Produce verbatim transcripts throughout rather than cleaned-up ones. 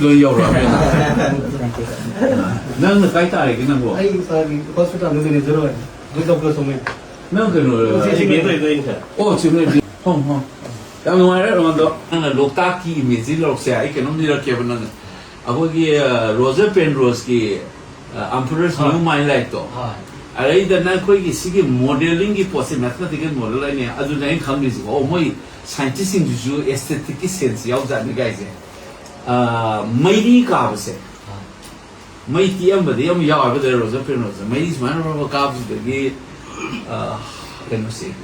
ꯂꯣꯏ ꯌꯧꯔꯛꯑꯕꯅꯤꯅ꯫ ꯅꯪꯅ ꯀꯥꯏ ꯇꯥꯔꯤꯒꯦ ꯅꯪꯕꯣ? ꯑꯩ ꯁꯥꯔꯒꯤ ꯍꯣꯁꯄꯤꯇꯥꯜꯗ ꯃꯦꯅꯦꯖꯔ ꯑꯣꯏꯔꯦ꯫ ꯍꯧꯖꯤꯛ ꯗꯣꯛꯇꯔ ꯁꯣꯃꯦꯟ꯫ ꯅꯪ ꯀꯩꯅꯣ? ꯑꯣ, ꯁꯤ ꯁꯤ ꯃꯦ-, ꯃꯦꯅꯦꯖꯔ ꯑꯣꯏꯅ ꯁꯥꯔ꯫ ꯑꯣ, ꯆꯨꯝꯃꯦ꯫ ꯍꯣꯡ, ꯍꯣꯡ꯫ ꯌꯥꯝ ꯅꯨꯡꯉꯥꯏꯔꯦ, ꯔꯣꯅꯥꯜꯗꯣ꯫ ꯅꯪꯅ ꯂꯣꯛꯇꯥꯛꯀꯤ ꯏꯃꯦꯖꯁꯤ ꯂꯧꯔꯛꯁꯦ꯫ ꯑꯩ ꯀꯩꯅꯣꯝ ꯂꯤꯔꯛꯀꯦꯕ ꯅꯪ꯫ ꯑꯩꯈꯣꯏꯒꯤ, ꯑ, ꯔꯣꯖꯔ ꯄꯦꯟꯔꯣꯁꯀꯤ, ꯑ, Emperor's ꯍꯣꯏ꯫ New Mine ꯂꯥꯏꯔꯤꯛꯇꯣ꯫ ꯍꯣꯏ꯫ ꯑꯗꯩꯗ ꯅꯪ ꯑꯩꯈꯣꯏꯒꯤ ꯁꯤꯒꯤ ꯃꯣꯗꯦꯂꯤꯡꯒꯤ ꯄꯣꯠꯁꯦ, ꯃꯦꯊꯃꯦꯇꯤꯀꯦꯜ ꯃꯣꯗꯦꯜ ꯍꯥꯏꯅꯦ꯫ ꯑꯗꯨꯅ ꯑꯩꯅ ꯈꯪꯗ꯭ꯔꯤꯁꯦ, ꯑꯣ, ꯃꯣꯏ ꯁꯥꯏꯟꯇꯤꯁꯁꯤꯡꯁꯤꯁꯨ ꯑꯦꯁꯊꯦꯇꯤꯛꯀꯤ ꯁꯦꯟꯁ ꯌꯥꯎꯖꯥꯠꯅꯤ ꯀꯥꯏꯁꯦ꯫ ꯑ, ꯃꯩꯔꯤ ꯀꯥꯕꯁꯦ꯫ ꯍꯣꯏ꯫ ꯃꯩ ꯇꯤꯛꯑꯝꯕꯗꯤ ꯌꯥꯝ ꯌꯥꯎꯋꯦꯕ, ꯗ ꯔꯣꯖꯔ ꯄꯦꯟꯔꯣꯁꯇ꯫ ꯃꯩ ꯁꯨꯃꯥꯏꯅ ꯔꯣꯕ ꯀꯥꯕꯁꯤꯗꯒꯤ, ꯑ, ꯀꯩꯅꯣꯁꯦ,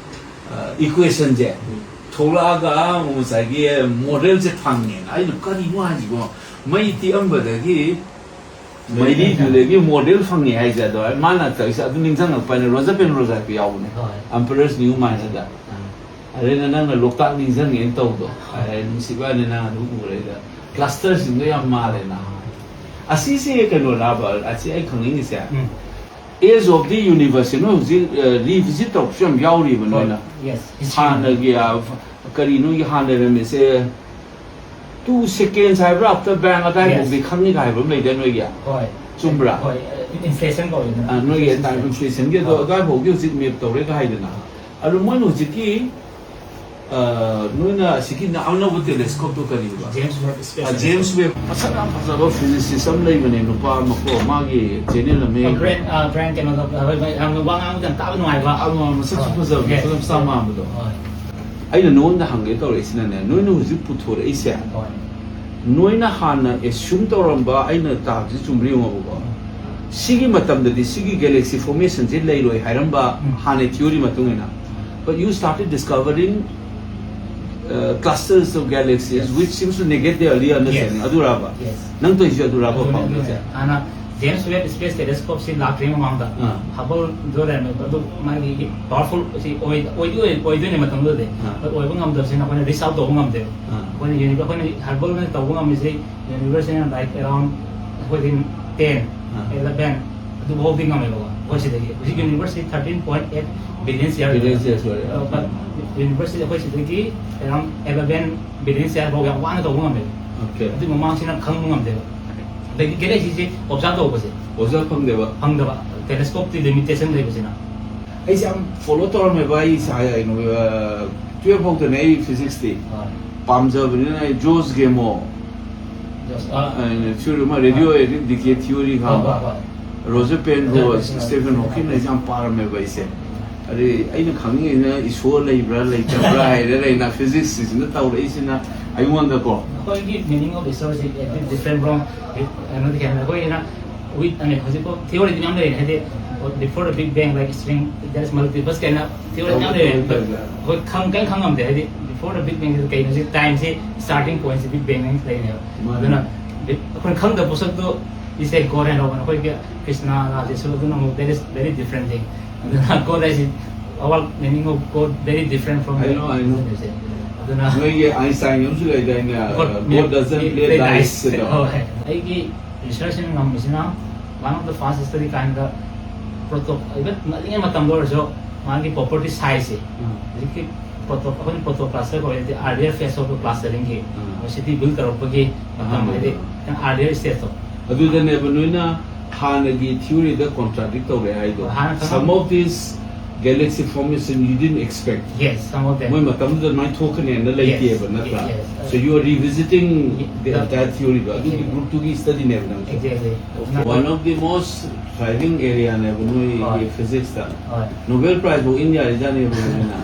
ꯑ, ꯏꯀ꯭ꯋꯦꯁꯟꯁꯦ ꯎꯝ꯫ ꯊꯣꯛꯂꯛꯑꯒ ꯉꯁꯥꯏꯒꯤ ꯃꯣꯗꯦꯜꯁꯦ ꯐꯪꯉꯦꯅ꯫ ꯑꯩꯅ, "ꯀꯔꯤꯅꯣ ꯍꯥꯏꯁꯤꯕꯣ? ꯃꯩ ꯇꯤꯛꯑꯝꯕꯗꯒꯤ ꯃꯩꯔꯤꯗꯨꯗꯒꯤ ꯃꯣꯗꯦꯜ ꯐꯪꯉꯦ ꯍꯥꯏꯁꯦ?" ꯑꯗꯣ ꯃꯥꯅ ꯇꯧꯔꯤꯁꯦ ꯑꯗꯨ ꯅꯤꯡꯁꯤꯡꯉꯛꯄ ꯍꯥꯏꯅ, ꯔꯣꯖꯔ ꯄꯦꯟꯔꯣꯁ ꯍꯥꯏꯐꯦꯠ ꯌꯥꯎꯕꯅꯦ, ꯍꯣꯏ꯫ Emperor's New Mine ꯍꯥꯏꯗ꯫ ꯎꯝ꯫ ꯑꯗꯩꯅ ꯅꯪꯅ ꯂꯣꯛꯇꯥꯛ ꯅꯤꯡꯁꯤꯡꯉꯦꯅ ꯇꯧꯕꯗꯣ, ꯑꯗꯩ ꯅꯨꯡꯁꯤꯕ ꯍꯥꯏꯅ ꯅꯪ ꯑꯗꯨꯝ ꯎꯔꯦꯗ꯫ ꯀ꯭ꯂꯁꯇꯔꯁꯤꯡꯗꯣ ꯌꯥꯝ ꯃꯥꯜꯂꯦꯅ꯫ ꯑꯁꯤꯁꯦ ꯀꯩꯅꯣꯔꯕ? ꯑꯁꯤ ꯑꯩ ꯈꯪꯅꯤꯡꯉꯤꯁꯦ꯫ ꯎꯝ꯫ Age of the Universe ꯁꯦ ꯅꯣꯏ ꯍꯧꯖꯤꯛ, ꯑ, revisit ꯇꯧꯔꯛꯄꯁꯨ ꯌꯥꯝ ꯌꯥꯎꯔꯤꯕ ꯍꯣꯏ, ꯅꯣꯏꯅ꯫ Yes, history꯫ ꯍꯥꯟꯅꯒꯤ, ꯑ, ꯀꯔꯤ ꯅꯣꯏꯒꯤ ꯍꯥꯟꯅ ꯂꯩꯔꯝꯃꯤꯁꯦ, two seconds ꯍꯥꯏꯕ꯭ꯔꯥ, after bang ꯑꯗꯥꯏꯐꯥꯎꯗꯤ Yes꯫ ꯈꯪꯅꯤꯒ ꯍꯥꯏꯕ ꯑꯃ ꯂꯩꯗꯥꯏ ꯅꯣꯏꯒꯤ? ꯍꯣꯏ꯫ ꯆꯨꯝꯕ꯭ꯔꯥ? ꯍꯣꯏ, ꯏꯟꯐ꯭ꯂꯦꯁꯟ ꯀꯧꯋꯤꯗꯅ꯫ ꯑ, ꯅꯣꯏꯒꯤ ꯏꯟꯐ꯭ꯂꯦꯁꯟ time ꯀꯧꯋꯦ꯫ Inflation ꯒꯤ ꯑꯗꯣ ꯑꯥ꯫ ꯑꯗꯥꯏꯐꯥꯎꯒꯤ ꯍꯧꯖꯤꯛ ꯃꯦꯞ ꯇꯧꯔꯦꯒ ꯍꯥꯏꯗꯅ꯫ ꯑꯥ꯫ ꯑꯗꯣ ꯃꯣꯏꯅ ꯍꯧꯖꯤꯛꯀꯤ, ꯑ, ꯅꯣꯏꯅ ꯁꯤꯒꯤ ꯑꯅꯧꯕ ꯇꯦꯂꯦꯁꯀꯣꯞꯇꯣ ꯀꯔꯤꯕ? James Webb Space ꯑ, Telescope꯫ James Webb꯫ ꯃꯁꯛ ꯌꯥꯝ ꯐꯖꯕ ꯐꯤꯖꯤꯁꯤꯁ ꯑꯃ ꯂꯩꯕꯅꯦ, ꯅꯨꯄꯥ ꯑꯃꯀꯣ, ꯃꯥꯒꯤ ꯆꯦꯅꯦꯜ ꯑꯃ ꯑ, ꯌꯦꯡꯉꯦ꯫ ꯕ꯭ꯔꯦꯟ, ꯑ, ꯕ꯭ꯔꯦꯟ ꯀꯩꯅꯣꯗꯣ, ꯑ, ꯍꯣꯏ, ꯍꯣꯏ, ꯌꯥꯝꯅ ꯋꯥ ꯉꯥꯡꯕꯗ ꯌꯥꯝ ꯇꯥꯕ ꯅꯨꯡꯉꯥꯏꯕ꯫ ꯑ, ꯃꯁꯛꯁꯨ ꯑ, ꯐꯖꯕꯅꯦ, yes꯫ ꯐꯖꯅ ꯃꯆꯥ ꯃꯥꯟꯕꯗꯣ꯫ ꯍꯣꯏ꯫ ꯑꯩꯅ ꯅꯉꯣꯟꯗ ꯍꯪꯒꯦ ꯇꯧꯔꯛꯏꯁꯤꯅꯅꯦ, ꯅꯣꯏꯅ ꯍꯧꯖꯤꯛ ꯄꯨꯊꯣꯔꯛꯏꯁꯦ, ꯍꯣꯏ꯫ ꯅꯣꯏꯅ ꯍꯥꯟꯅ assume ꯇꯧꯔꯝꯕ, ꯑꯩꯅ ꯇꯥꯕꯁꯤ ꯆꯨꯝꯕ꯭ꯔꯥ ꯌꯦꯡꯉꯣꯕꯀꯣ꯫ ꯎꯝ꯫ ꯁꯤꯒꯤ ꯃꯇꯝꯗꯗꯤ ꯁꯤꯒꯤ galaxy formation ꯁꯦ ꯂꯩꯔꯣꯏ ꯍꯥꯏꯔꯝꯕ ꯎꯝ꯫ ꯍꯥꯟꯅ theory ꯃꯇꯨꯡ ꯏꯟꯅ꯫ But you started discovering, uh, clusters of galaxies Yes. which seems to negate the earlier understanding. Yes. ꯑꯗꯨꯔꯕ? Yes. ꯅꯪ ꯇꯧꯔꯤꯁꯦ ꯑꯗꯨꯔꯕ ꯑꯗꯨꯅꯦ, ꯐꯥꯎꯟꯗꯦꯁꯦ? ꯑꯗꯨꯅꯦ꯫ ꯍꯥꯟꯅ ꯖꯦꯝꯁ ꯋꯦꯕ ꯁ꯭ꯄꯦꯁ ꯇꯦꯂꯦꯁꯀꯣꯞꯁꯤ ꯂꯥꯛꯇ꯭ꯔꯤꯉꯩ ꯃꯃꯥꯡꯗ ꯑꯥ꯫ ꯍꯕꯜꯗꯣ ꯂꯩꯔꯝꯃꯦꯕ꯫ ꯑꯗꯨ ꯃꯥꯒꯤ powerful ꯁꯤ ꯑꯣꯏ-, ꯑꯣꯏꯗꯤ ꯑꯣꯏ-, ꯑꯣꯏꯗꯣꯏꯅꯦ ꯃꯇꯝꯗꯨꯗꯗꯤ꯫ ꯑꯥ꯫ ꯑꯗꯨ ꯑꯣꯏꯕ ꯉꯝꯗꯕꯁꯤꯅ ꯑꯩꯈꯣꯏꯅ reach out ꯇꯧꯕ ꯉꯝꯗꯦꯕ꯫ ꯑꯥ꯫ ꯑꯩꯈꯣꯏꯅ ꯌꯨꯅꯤ-, ꯑꯩꯈꯣꯏꯅ ꯍꯕꯜꯅ ꯇꯧꯕ ꯉꯝꯃꯤꯁꯦ ꯌꯨꯅꯤꯚꯔꯁꯅ, like, around ꯑꯩꯈꯣꯏꯗꯤ ten, ꯑꯥ꯫ eleven ꯑꯗꯨꯐꯥꯎꯗꯤ ꯉꯝꯃꯦꯕꯀꯣ꯫ ꯑꯩꯈꯣꯏ ꯁꯤꯗꯒꯤ ꯍꯧꯖꯤꯛ university thirteen point eight billion year Billion years ꯑꯣꯏꯔꯦ꯫ ꯑ, but ꯌꯨꯅꯤꯚꯔꯁꯁꯤ ꯑꯩꯈꯣꯏ ꯁꯤꯗꯒꯤ around eleven billion year ꯐꯥꯎ ꯌꯥꯝ ꯋꯥꯅ ꯇꯧꯕ ꯉꯝꯃꯦꯕ꯫ Okay. ꯑꯗꯨꯒꯤ ꯃꯃꯥꯡꯁꯤꯅ ꯈꯪꯕ ꯉꯝꯗꯦꯕ꯫ ꯑꯗꯒꯤ ꯒꯦꯂꯦꯛꯁꯤꯁꯦ ꯑꯣꯕꯖꯥꯔꯕ ꯇꯧꯕꯁꯦ ꯑꯣꯖꯥ ꯐꯪꯗꯦꯕ꯫ ꯐꯪꯗꯕ, ꯇꯦꯂꯦꯁꯀꯣꯞꯇꯤ ꯂꯤꯃꯤꯇꯦꯁꯟ ꯂꯩꯕꯁꯤꯅ꯫ ꯑꯩꯁꯦ ꯌꯥꯝ ꯐꯣꯂꯣ ꯇꯧꯔꯝꯃꯦꯕ ꯑꯩ ꯏꯁꯥ ꯀꯩꯅꯣ ꯇꯨꯌꯦꯜꯐ ꯐꯥꯎꯗꯅꯦ ꯑꯩ ꯐꯤꯖꯤꯛꯁꯇꯤ ꯑꯥ, ꯄꯥꯝꯖꯕꯅꯤꯅ ꯑꯩ ꯖꯣꯁ ꯒꯦꯃꯣ just, ꯑꯥ, ꯊꯤꯑꯣꯔꯤ ꯑꯃ ꯔꯦꯗꯤꯑꯣ ꯑꯦꯛꯇꯤꯚ ꯗꯤꯀꯦ ꯊꯤꯑꯣꯔꯤ ꯍꯣꯏ, ꯍꯣꯏ, ꯈꯪꯕ, ꯍꯣꯏ꯫ ꯔꯣꯖꯔ ꯄꯦꯟ ꯔꯣꯖꯔ ꯔꯣꯁ, ꯄꯦꯟ ꯔꯣꯁ꯫ ꯁ꯭ꯇꯦꯐꯟ ꯍꯣꯀꯤꯡ ꯑꯩꯁꯦ ꯌꯥꯝ ꯄꯥꯔꯝꯃꯦꯕ ꯑꯩꯁꯦ꯫ ꯑꯗꯩ ꯑꯩꯅ ꯈꯪꯅꯤꯡꯉꯤꯁꯤꯅ ꯏꯁꯣꯔ ꯂꯩꯕ꯭ꯔꯥ ꯂꯩꯇꯕ꯭ꯔꯥ ꯍꯥꯏꯔ ꯂꯩꯅ ꯐꯤꯖꯤꯛꯁꯁꯤꯅ ꯇꯧꯔꯛꯏꯁꯤꯅ ꯑꯩꯉꯣꯟꯗꯀꯣ꯫ ꯑꯩꯈꯣꯏꯒꯤ meaning of research is a bit different from ꯀꯩꯅꯣꯗꯤ ꯀꯩꯅꯣ ꯑꯩꯈꯣꯏꯒꯤꯅ with, I mean, ꯍꯧꯖꯤꯛꯐꯥꯎ ꯊꯤꯑꯣꯔꯤꯗꯤ ꯃꯌꯥꯝ ꯂꯩꯔꯦ, ꯍꯥꯏꯗꯤ before the big bang, like string, there is multiverse ꯀꯥꯏꯅ ꯊꯤꯑꯣꯔꯤ ꯃꯌꯥꯝ ꯂꯩꯔꯦ꯫ ꯑꯗꯣ ꯑꯩꯈꯣꯏ ꯈꯪ ꯀꯔꯤꯝ ꯈꯪꯉꯝꯗꯦ, ꯍꯥꯏꯗꯤ before the big bang ꯀꯩꯅꯣꯁꯤ, ꯇꯥꯏꯝꯁꯤ starting point ꯁꯤ big bang ꯂꯩꯅꯦꯕ꯫ ꯃꯥꯅꯦ꯫ ꯑꯗꯨꯅ ꯑꯩꯈꯣꯏꯅ ꯈꯪꯗꯕ ꯄꯣꯠꯁꯛꯇꯣ ꯏꯁꯦ ꯒꯣꯗ ꯍꯥꯏꯅ ꯂꯧꯕꯅꯦ꯫ ꯑꯩꯈꯣꯏꯒꯤ ꯀ꯭ꯔꯤꯁꯅꯥꯒꯤꯁꯨ ꯑꯗꯨꯅ ꯑꯃꯨꯛ that is very different thing꯫ ꯑꯗꯨꯅ ꯒꯣꯗ ꯍꯥꯏꯁꯤ, our meaning of God very different from I know, I know. ꯑꯗꯨꯅ ꯅꯣꯏꯒꯤ ꯑꯥꯏꯟꯁꯇꯥꯏꯟ ꯑꯃꯁꯨ ꯂꯩꯗꯥꯏꯅꯦ? God, God doesn't play dice ꯀꯗꯣ꯫ ꯍꯣꯏ꯫ ꯑꯩꯒꯤ ꯔꯤꯁꯔꯁꯁꯤꯅ ꯉꯝꯕꯁꯤꯅ one of the fast study ꯀꯥꯏꯅꯗ ꯄ꯭ꯔꯣꯇꯣ, even ꯉꯜꯂꯤꯉꯩ ꯃꯇꯝꯗ ꯑꯣꯏꯔꯁꯨ ꯃꯥꯒꯤ property size ꯁꯦ ꯎꯝ꯫ ꯍꯧꯖꯤꯛꯀꯤ ꯄ꯭ꯔꯣꯇꯣ, ꯑꯩꯈꯣꯏꯅ ꯄ꯭ꯔꯣꯇꯣ ꯀ꯭ꯂꯥꯁꯇꯔ ꯀꯧꯔꯦ, ꯍꯥꯏꯗꯤ earlier phase of the clustering ꯒꯤ ꯎꯝ꯫ ꯁꯤꯇꯤ ꯕꯤꯜ ꯇꯧꯔꯛꯄꯒꯤ ꯃꯇꯝ, ꯑꯍꯥꯟꯕꯗ꯫ ꯍꯥꯏꯗꯤ ꯈꯤꯇꯪ earlier stage ꯇꯣ꯫ ꯑꯗꯨꯗꯅꯦꯕ ꯅꯣꯏꯅ ꯍꯥꯟꯅꯒꯤ ꯊꯤꯑꯣꯔꯤꯗ ꯀꯣꯟꯇ꯭ꯔꯥꯗꯤꯛ ꯇꯧꯔꯦ ꯍꯥꯏꯗꯣ꯫ ꯍꯥꯟꯅ ꯈꯪꯉꯝ- Some of these galaxy formation you didn't expect. Yes, some of them. ꯃꯣꯏ ꯃꯇꯝꯗꯨꯗ ꯑꯗꯨꯃꯥꯏꯅ ꯊꯣꯛꯀꯅꯦꯅ ꯂꯩꯇꯦꯕ, Yes, ꯅꯠꯇ꯭ꯔꯥ? yes, yes. So you are revisiting the Yeah. entire theory ꯗꯣ꯫ ꯑꯗꯨꯒꯤ Exactly. ꯒ꯭ꯔꯨꯞꯇꯨꯒꯤ ꯁ꯭ꯇꯗꯤꯅꯦꯕ ꯅꯪꯁꯦ꯫ Exactly. One of the most thriving area ꯅꯦꯕ ꯅꯣꯏꯒꯤ ꯍꯣꯏ꯫ ꯐꯤꯖꯤꯛꯁꯇ꯫ ꯍꯣꯏ꯫ ꯅꯣꯕꯦꯜ ꯄ꯭ꯔꯥꯏꯖ ꯐꯥꯎ ꯏꯟ ꯌꯥꯔꯤꯖꯥꯠꯅꯦꯕ ꯅꯣꯏꯅ꯫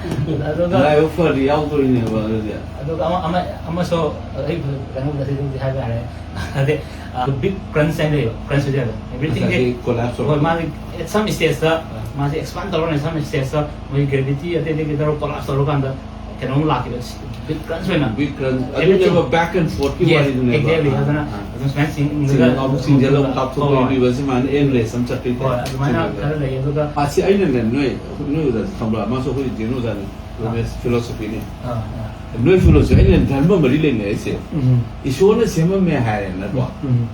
ꯑꯗꯨꯒ ꯂꯥꯏꯕꯛ ꯐꯔꯗꯤ ꯌꯥꯎꯗꯣꯔꯤꯅꯦꯕ ꯑꯗꯨꯗꯤ꯫ ꯑꯗꯨꯒ ꯑꯃ, ꯑꯃ, ꯑꯃꯁꯨ ꯑꯩ ꯀꯩꯅꯣ ꯍꯥꯏꯕ ꯌꯥꯔꯦ꯫ ꯑꯗꯩ big crunch ꯍꯥꯏꯅ ꯂꯩꯕ, crunch ꯍꯥꯏꯕ, everything ꯁꯦ ꯉꯁꯥꯏꯒꯤ collapse of ꯍꯣꯏ, ꯃꯥꯒꯤ at some stage ꯇ ꯃꯥꯁꯦ expand ꯇꯧꯔꯒ some stage ꯇ ꯃꯣꯏ gravity ꯑꯇꯩ ꯑꯇꯩ ꯇꯧꯔꯒ collapse ꯇꯧꯔꯀꯥꯟꯗ ꯀꯩꯅꯣꯝ ꯂꯥꯛꯈꯤꯕ, big crunch ꯑꯣꯏꯅ꯫ Big crunch Everything. ꯑꯗꯨꯅꯦꯕ back and forth ꯀꯤ Yes, ꯋꯥꯔꯤꯗꯨꯅꯦꯕ꯫ exactly. ꯑꯥ, ꯑꯗꯨꯅ ꯑꯥ꯫ ꯑꯗꯨꯝ ꯁꯨꯃꯥꯏꯅ ꯆꯤꯡ-, ꯆꯤꯡ-, ꯑꯃꯨꯛ ꯆꯤꯡꯁꯤꯜꯂ ꯑꯃꯨꯛ ꯀꯥꯞꯊꯣꯛꯄ ꯍꯣꯏ꯫ ꯋꯥꯔꯤꯗꯨ ꯁꯨꯃꯥꯏꯅ end race ꯑꯃ ꯆꯠꯄꯩ ꯍꯣꯏ, ꯑꯗꯨꯃꯥꯏꯅ ꯆꯤꯡꯁꯤꯜꯂꯒ꯫ ꯈꯔ ꯂꯩ꯫ ꯑꯗꯨꯒ ꯑꯁꯤ ꯑꯩꯅꯅꯦ ꯅꯣꯏ, ꯅꯣꯏ ꯑꯣꯖꯥꯁꯦ ꯈꯪꯕ꯭ꯔꯥ? ꯃꯥꯁꯨ ꯑꯩꯈꯣꯏ ꯖꯦꯟ ꯑꯣꯖꯥꯅꯤ, ꯑꯥ꯫ ꯐꯤꯂꯣꯁꯣꯐꯤꯅꯤ꯫ ꯑꯥ, ꯑꯥ꯫ ꯅꯣꯏ ꯐꯤꯂꯣꯁꯣꯐꯤ ꯑꯩꯅ ꯙꯔꯃ ꯃꯔꯤ ꯂꯩꯅꯩ ꯑꯩꯁꯦ꯫ ꯎꯝ꯫ ꯏꯁꯣꯔꯅ ꯁꯦꯝꯃꯝꯃꯦ ꯍꯥꯏꯔꯦꯅꯀꯣ꯫ ꯎꯝ꯫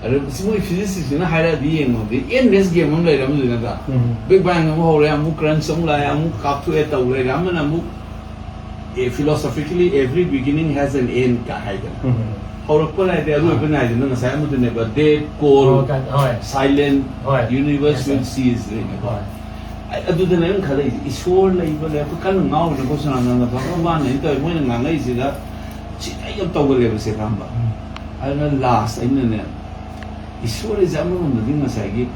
ꯑꯗ ꯁꯤ ꯃꯣꯏ ꯐꯤꯖꯤꯛꯁꯁꯤꯡꯁꯤꯅ ꯍꯥꯏꯔꯛꯑꯗꯤ ꯌꯦꯡꯉꯣꯗꯤ endless game ꯑꯃ ꯂꯩꯔꯝꯗꯣꯏ ꯅꯠꯇ꯭ꯔꯥ? ꯎꯝ꯫ Big bang ꯑꯃꯨꯛ ꯍꯧꯔꯦ, ꯑꯃꯨꯛ crunch ꯑꯃꯨꯛ ꯂꯥꯛꯑꯦ, ꯑꯃꯨꯛ ꯀꯥꯞꯊꯣꯛꯑꯦ ꯇꯧ ꯂꯩꯔꯦ꯫ ꯑꯃꯅ ꯑꯃꯨꯛ, "Eh, philosophically every beginning has an end" ꯀ ꯍꯥꯏꯗꯅ꯫ ꯎꯝ꯫ ꯍꯧꯔꯛꯄ ꯅꯥꯏꯗꯦ, ꯑꯔꯣꯏꯕ ꯅꯥꯏꯗꯦꯅ ꯉꯁꯥꯏ ꯑꯃꯗꯨꯅꯦꯕ, dead, cold, ꯍꯣꯏ, ꯍꯣꯏ. Silent, ꯍꯣꯏ. Universe Yes, sir. Will Cease ꯂꯩꯅꯦꯕ꯫ ꯍꯣꯏ. ꯑꯩ ꯑꯗꯨꯗꯅꯦ ꯑꯩꯅ ꯈꯜꯂꯛꯏꯁꯦ, ꯏꯁꯣꯔ ꯂꯩꯕ ꯂꯩ, ꯑꯩꯈꯣꯏ ꯀꯟꯅ ꯉꯥꯎꯔꯤꯅꯦ, ꯑꯩꯈꯣꯏ ꯁꯣꯝ ꯅꯥꯀꯟꯗ ꯚꯒꯋꯥꯟ ꯑꯩꯅ ꯇꯧꯋꯦ, ꯃꯣꯏꯅ ꯉꯥꯡꯉꯛꯏꯁꯤꯗ ꯁꯤ ꯑꯩ ꯌꯥꯝ ꯇꯧꯒꯜꯂꯦꯕꯁꯦ, ꯈꯪꯕ? ꯎꯝ. ꯑꯗꯨꯅ last ꯑꯩꯅꯅꯦ, ꯏꯁꯣꯔꯁꯦ ꯑꯃꯔꯣꯝꯗꯗꯤ ꯉꯁꯥꯏꯒꯤ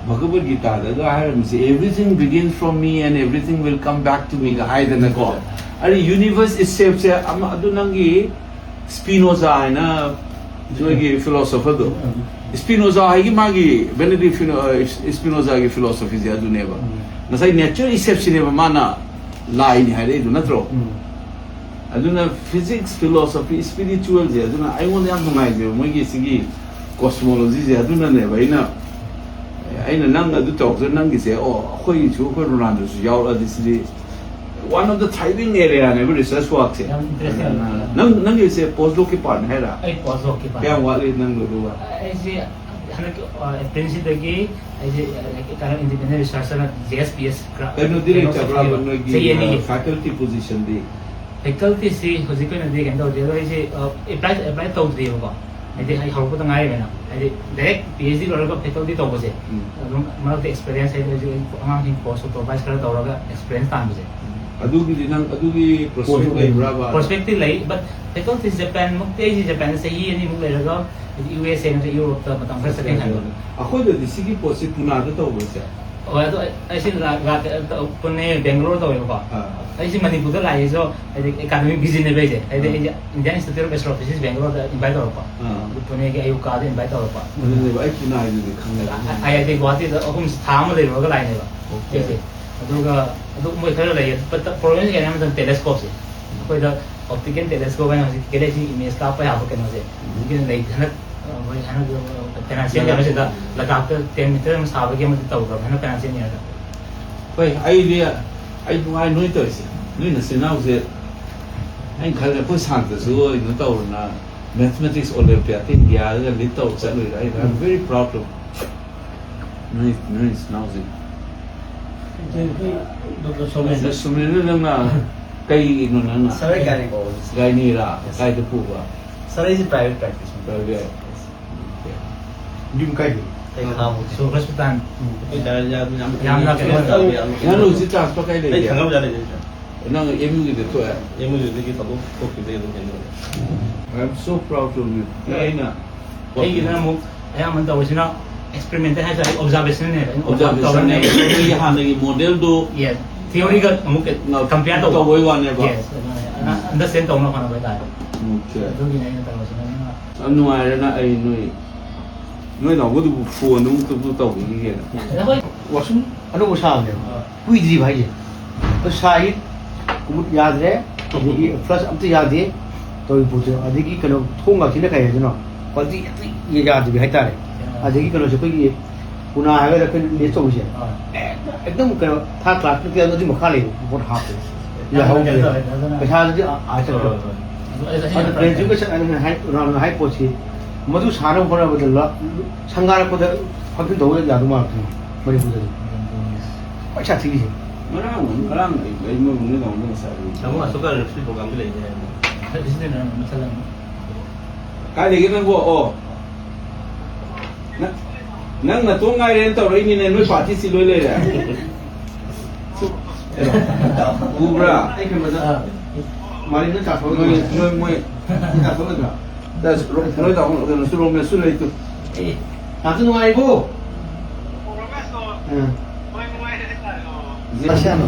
Bhagavat ꯒꯤꯇꯥꯗꯒ ꯍꯥꯏꯔꯝꯃꯤꯁꯦ, "Everything begins from me and everything will come back to me"ꯒ ꯍꯥꯏꯗꯅꯀꯣ꯫ ꯑꯗꯨ universe itselfꯁꯦ ꯑꯃ, ꯑꯗꯨ ꯅꯪꯒꯤ ꯁ꯭ꯄꯤꯅꯣꯖꯥ ꯍꯥꯏꯅ ꯅꯣꯏꯒꯤ philosopherꯗꯣ, ꯁ꯭ꯄꯤꯅꯣꯖꯥ ꯍꯥꯏꯒꯤ ꯃꯥꯒꯤ Benedict Spino-, ꯑ, ꯁ꯭ꯄꯤꯅꯣꯖꯥꯒꯤ philosophyꯁꯦ ꯑꯗꯨꯅꯦꯕ꯫ ꯉꯁꯥꯏ nature itselfꯁꯤꯅꯦꯕ ꯃꯥꯅ ꯂꯥꯏꯅꯤ ꯍꯥꯏꯔꯛꯏꯗꯣ ꯅꯠꯇ꯭ꯔꯣ? ꯑꯗꯨꯅ physics, philosophy, spiritualꯁꯦ ꯑꯗꯨꯅ ꯑꯩꯉꯣꯟꯗ ꯌꯥꯝ ꯅꯨꯡꯉꯥꯏꯖꯩꯕ, ꯃꯣꯏꯒꯤ ꯁꯤꯒꯤ cosmologyꯁꯦ꯫ ꯑꯗꯨꯅꯅꯦꯕ ꯑꯩꯅ, ꯑꯩꯅ ꯅꯪ ꯑꯗꯨ ꯇꯧꯔꯛꯇ꯭ꯔ ꯅꯪꯒꯤꯁꯦ, ꯑꯣ, ꯑꯩꯈꯣꯏꯒꯤꯁꯨ, ꯑꯩꯈꯣꯏ ꯔꯣꯅꯥꯜꯗꯣꯁꯨ ꯌꯥꯎꯔꯛꯑꯗꯤ ꯁꯤꯗꯤ one of the thriving areaꯅꯦꯕ research workꯁꯦ꯫ ꯌꯥꯝ interesting ꯑꯣꯏ꯫ ꯅꯪ, ꯅꯪꯒꯤꯁꯦ post docꯀꯤ partꯅꯦ ꯍꯥꯏꯔ? ꯑꯩ post docꯀꯤ part꯫ ꯀꯌꯥꯝ ꯋꯥꯠꯂꯤ ꯅꯪ ꯂꯣꯏꯗꯧꯕ? ꯑꯩꯁꯦ ꯍꯟꯗꯛ ꯑꯦꯄ꯭ꯔꯤꯜꯁꯤꯗꯒꯤ ꯑꯩꯁꯦ ꯀꯩꯅꯣ independent researcherꯅ J S P S ꯈꯔ ꯀꯩꯅꯣꯗꯤ ꯂꯩꯇꯕ꯭ꯔꯥꯕ ꯅꯣꯏꯒꯤ, ꯆꯍꯤ ꯑꯅꯤꯒꯤ꯫ ꯑ, faculty positionꯗꯤ? Facultyꯁꯤ ꯍꯧꯖꯤꯛꯀꯤ ꯑꯣꯏꯅꯗꯤ ꯀꯩꯅꯣ ꯇꯧꯗꯦ, ꯑꯗꯣ ꯑꯩꯁꯦ, ꯑ, apply, apply ꯇꯧꯗ꯭ꯔꯤꯕꯀꯣ꯫ ꯍꯥꯏꯗꯤ ꯑꯩ ꯍꯧꯔꯛꯄꯗ ꯉꯥꯏꯔꯤꯕꯅ, ꯍꯥꯏꯗꯤ direct P H D ꯂꯣꯏꯔꯒ faculty ꯇꯧꯕꯁꯦ, ꯎꯝ꯫ ꯑꯗꯨꯝ ꯃꯔꯛꯇ experience ꯍꯥꯏꯗꯤ ꯍꯧꯖꯤꯛ ꯑꯩ ꯑꯉꯥꯡꯁꯤꯡ post supervise ꯈꯔ ꯇꯧꯔꯒ experience ꯇꯥꯟꯕꯁꯦ꯫ ꯑꯗꯨꯒꯤꯗꯤ ꯅꯪ ꯑꯗꯨꯒꯤ prospect Prospect ꯂꯩꯕ꯭ꯔꯥꯕ? Prospectꯇꯤ ꯂꯩ, but faculty Japan ꯃꯛꯇꯤ ꯑꯩꯁꯦ Japanꯗ ꯆꯍꯤ ꯑꯅꯤꯃꯨꯛ ꯂꯩꯔꯒ ꯍꯥꯏꯗꯤ U S A ꯅꯠꯇ꯭ꯔꯒ Europeꯇ ꯃꯇꯝ ꯈꯔ ꯆꯠꯀꯦ ꯈꯟꯕ꯫ ꯑꯩꯈꯣꯏꯗꯗꯤ ꯁꯤꯒꯤ ꯄꯣꯠꯁꯤ ꯄꯨꯅꯥꯗ ꯇꯧꯕꯁꯦ꯫ ꯍꯣꯏ, ꯑꯗꯣ ꯑꯩ, ꯑꯩꯁꯤ ꯂꯥ-, ꯂꯥꯛꯀꯦ, ꯄꯨꯅꯦ, ꯕꯦꯡꯒꯂꯣꯔ ꯇꯧꯋꯦꯕꯀꯣ꯫ ꯑꯥ꯫ ꯑꯩꯁꯤ ꯃꯅꯤꯄꯨꯔꯗ ꯂꯥꯛꯏꯁꯨ ꯍꯥꯏꯗꯤ academic visitꯅꯦꯕ ꯑꯩꯁꯦ꯫ ꯍꯥꯏꯗꯤ ꯑꯥ꯫ ꯑꯩꯁꯦ Indian Institute of Astrophysics ꯕꯦꯡꯒꯂꯣꯔꯗ invite ꯇꯧꯔꯛꯄ꯫ ꯑꯥ꯫ ꯑꯗꯨ ꯄꯨꯅꯦꯒꯤ ꯑꯌꯨꯛꯀꯥꯗ invite ꯇꯧꯔꯛꯄ꯫ ꯑꯗꯨꯅꯦꯕ ꯑꯩ ꯄꯨꯅꯥꯒꯤꯗꯨꯗꯤ ꯈꯪꯉꯦꯕ꯫ ꯑꯩ, ꯑꯩ, ꯑꯩ ꯒꯨꯍꯥꯇꯤꯗ ꯑꯍꯨꯝ, ꯊꯥ ꯑꯃ ꯂꯩꯔꯨꯔꯒ ꯂꯥꯛꯏꯅꯦꯕ꯫ Okay꯫ ꯑꯗꯨꯒ ꯑꯗꯨ ꯃꯣꯏ ꯈꯔ ꯂꯩꯌꯦ꯫ But problemꯁꯦ ꯀꯩꯅꯣ ꯍꯥꯏꯕ ꯃꯇꯝꯗ telescopeꯁꯦ꯫ ꯑꯩꯈꯣꯏꯗ optical telescope ꯍꯥꯏꯅ ꯍꯧꯖꯤꯛ galaxy image ꯀꯥꯞꯄ ꯌꯥꯕ ꯀꯩꯅꯣꯁꯦ꯫ ꯍꯧꯖꯤꯛꯀꯤ ꯂꯩ ꯍꯟꯗꯛ, ꯑ, ꯃꯣꯏ ꯍꯟꯗꯛ, ꯑ, financial year ꯑꯁꯤꯗ ꯂꯗꯥꯈꯇ ten meter ꯑꯃ ꯁꯥꯕꯒꯤ ꯑꯃꯗꯤ ꯇꯧꯈ꯭ꯔꯕꯅꯦ ꯍꯟꯗꯛ financial yearꯗ꯫ ꯍꯣꯏ, ꯑꯩꯗꯤ, ꯑꯩ ꯅꯨꯡꯉꯥꯏ ꯅꯣꯏ ꯇꯧꯔꯤꯁꯦ꯫ ꯅꯣꯏ ꯅꯆꯤꯟ ꯅꯅꯥꯎꯁꯦ, ꯑꯩꯅ ꯈꯜꯂꯦ ꯑꯩꯈꯣꯏ ꯁꯥꯟꯇꯁꯨ ꯀꯩꯅꯣ ꯇꯧꯔꯅ Mathematics Olympiad Indiaꯗꯒ lead ꯇꯧꯔ ꯆꯠꯂꯣꯏꯔ꯫ ꯑꯩ, I'm very proud of ꯅꯣꯏ, ꯅꯣꯏ ꯅꯆꯤꯟ ꯅꯅꯥꯎꯁꯦ꯫ ꯑꯩꯈꯣꯏ ꯗꯣꯛꯇꯔ ꯁꯣꯃꯦꯟ꯫ ꯁꯨꯃꯦꯟꯗ ꯅꯪꯅ ꯀꯩꯅꯣ ꯅꯪꯅ? Sir, ꯑꯩ ꯒꯥꯏꯅꯤꯀꯣꯂꯣꯖꯤꯁ꯫ ꯒꯥꯏꯅꯤꯔꯥ? ꯀꯥꯏꯗ ꯄꯨꯕ? ꯁꯥꯔ, ꯑꯩꯁꯦ private practice ꯅꯤ꯫ Private. ꯌꯨꯝ ꯀꯥꯏꯗꯩꯅꯣ? ꯑꯩ ꯈꯥꯡꯉꯕꯣꯛ꯫ ꯁꯣ ꯍꯣꯁꯄꯤꯇꯥꯜ꯫ ꯑꯩ ꯁꯥꯔ, ꯌꯥꯝ, ꯌꯥꯝ, ꯌꯥꯝꯅ ꯌꯥꯝ ꯀꯩꯅꯣ ꯌꯥꯝ ꯇꯧꯋꯦ꯫ ꯅꯪ ꯍꯧꯖꯤꯛ transfer ꯀꯥꯏ ꯑꯩ ꯂꯩꯒꯦ? ꯊꯥꯡꯒꯥꯜꯕꯖꯥꯔ ꯂꯩꯖꯩ, ꯁꯥꯔ꯫ ꯅꯪ ꯑꯦꯝ ꯌꯨꯒꯤꯗ ꯊꯣꯛꯑꯦ? ꯑꯦꯝ ꯌꯨꯗꯒꯤ ꯊꯥꯗꯣꯛ-, ꯊꯣꯛꯈꯤꯕꯗꯒꯤ ꯑꯗꯨꯝ ꯀꯩꯅꯣ ꯇꯧꯔꯦ꯫ I am so proud of you. ꯑꯩꯅ ꯑꯩꯒꯤꯅ ꯑꯃꯨꯛ ꯑꯌꯥꯝꯕꯅ ꯇꯧꯔꯤꯁꯤꯅ experimental ꯍꯥꯏꯇꯥꯔꯦ, observation ꯅꯦꯕ꯫ ꯑꯩꯅ observation ꯇꯧꯔꯅꯤ꯫ ꯅꯦꯕ꯫ ꯅꯣꯏꯒꯤ ꯍꯥꯟꯅꯒꯤ model ꯗꯣ yes, theory ꯒ ꯑꯃꯨꯛ ꯉ-, compare ꯇꯧꯕ꯫ ꯇꯧꯕꯩ ꯋꯥꯅꯦꯕ꯫ Yes, ꯑꯗꯨꯅ understand ꯇꯧꯅꯕ ꯍꯣꯠꯅꯕ ꯍꯥꯏꯇꯥꯔꯦ꯫ Okay. ꯑꯗꯨꯒꯤꯅꯦ ꯑꯩꯅ ꯇꯧꯔꯤꯁꯤꯅ꯫ ꯑꯗꯨꯅ ꯌꯥꯝ ꯅꯨꯡꯉꯥꯏꯔꯦꯅ ꯑꯩ ꯅꯣꯏ, ꯅꯣꯏ ꯅꯥꯎꯕꯗꯨꯕꯨ phone ꯑꯃꯨꯛꯇꯕꯨ ꯇꯧꯈꯤꯒꯦꯅ꯫ ꯑꯩꯈꯣꯏ washroom ꯑꯅꯧꯕ ꯁꯥꯕꯅꯦꯕ꯫ ꯑꯥ꯫ ꯀꯨꯏꯗ꯭ꯔꯤꯕ ꯍꯥꯏꯁꯦ꯫ ꯑꯗꯣ ꯁꯥꯏ, ꯀꯨꯃꯨꯠ ꯌꯥꯗ꯭ꯔꯦ, ꯑꯗꯒꯤ flush ꯑꯝꯇ ꯌꯥꯗꯦ ꯇꯧꯔꯤ ꯄꯣꯠꯁꯦ꯫ ꯑꯗꯒꯤ ꯀꯩꯅꯣ, ꯊꯣꯡ ꯉꯥꯛꯁꯤꯅ ꯀꯩ ꯍꯥꯏꯗꯣꯏꯅꯣ, quality ꯑꯝꯇ ꯌꯥꯗꯕꯤ ꯍꯥꯏꯇꯥꯔꯦ꯫ ꯑꯥ꯫ ꯑꯗꯒꯤ ꯀꯩꯅꯣꯁꯦ, ꯑꯩꯈꯣꯏꯒꯤ ꯀꯨꯅꯥ ꯍꯥꯏꯒꯗ꯭ꯔꯥ, ꯑꯩꯈꯣꯏꯅ ꯂꯦꯁ ꯇꯧꯕꯁꯦ, ꯑꯥ꯫ ꯑꯦꯛꯗꯝ ꯀꯩꯅꯣ, third class ꯅꯠꯇꯦ, ꯑꯗꯨꯗꯤ ꯃꯈꯥ ꯂꯩꯕ ꯄꯣꯠ ꯍꯥꯞꯄꯦ꯫ ꯌꯥꯝꯅ ꯌꯥꯍꯧꯗ꯭ꯔꯦ꯫ ꯀꯩꯅꯣ ꯇꯧꯋꯦ, ꯑꯗꯨꯅ ꯄꯩꯁꯥꯗꯨꯗꯤ ꯑꯥ, ꯑꯥ ꯆꯠꯈ꯭ꯔꯦ꯫ ꯑꯗꯨ, ꯑꯗꯨ, ꯑꯗꯨ ꯑꯗꯨ ꯐꯔꯦ꯫ Graduation ꯑꯩꯅ ꯍꯥꯏ, ꯔꯥꯝꯅ ꯍꯥꯏ ꯄꯣꯠꯁꯤ, ꯃꯗꯨ ꯁꯥꯅꯕ ꯍꯣꯠꯅꯕꯗ ꯂ-, ꯁꯪꯒꯥꯔꯛꯄꯗ function ꯇꯧꯕ ꯌꯥꯗꯧ ꯃꯥꯜꯂꯦ ꯃꯅꯤꯄꯨꯔꯗꯗꯤ꯫ ꯈ꯭ꯋꯥꯏ ꯁꯥꯊꯤꯔꯤꯁꯦ꯫ ꯉꯔꯥꯡ, ꯉꯔꯥꯡ ꯑꯩ, ꯑꯩ ꯃꯣꯏ ꯃꯣꯏ ꯅꯥꯎꯅ ꯉꯁꯥꯏ ꯇꯥꯃꯣ ꯑꯁꯣꯛ ꯀꯥꯟꯗ ꯐꯤꯜ ꯄ꯭ꯔꯣꯒꯥꯝꯗꯤ ꯂꯩꯅꯤ ꯍꯥꯏꯕꯅꯤ꯫ ꯀꯥꯏ ꯂꯩꯒꯦ ꯅꯪꯕꯣ? ꯑꯣ꯫ ꯅꯪ, ꯅꯪ ꯅꯇꯣꯝ ꯉꯥꯏꯔꯦꯅ ꯇꯧꯔꯛꯏꯅꯤꯅꯦ, ꯅꯣꯏ party ꯁꯤ ꯂꯣꯏ ꯂꯩꯔꯦ꯫ ꯎꯕ꯭ꯔꯥ? ꯑꯩ ꯀꯩꯅꯣꯗ, ꯑꯥ꯫ ꯃꯥꯂꯦꯝꯗ ꯆꯥꯊꯣꯛꯑꯒ ꯅꯣꯏ, ꯅꯣꯏ, ꯃꯣꯏ꯫ ꯆꯥꯛ ꯆꯥꯊꯣꯛꯑꯣꯏꯗ꯭ꯔꯣ? ꯅꯣꯏ ꯇꯥꯃꯣ, ꯀꯩꯅꯣꯁꯨ, ꯔꯣꯃꯦꯁꯁꯨ ꯂꯩꯇꯨ꯫ ꯑꯦ, ꯇꯥꯇꯨ ꯅꯨꯡꯉꯥꯏꯔꯤꯕꯣ? ꯑꯥ꯫ ꯃꯁꯥꯅ꯫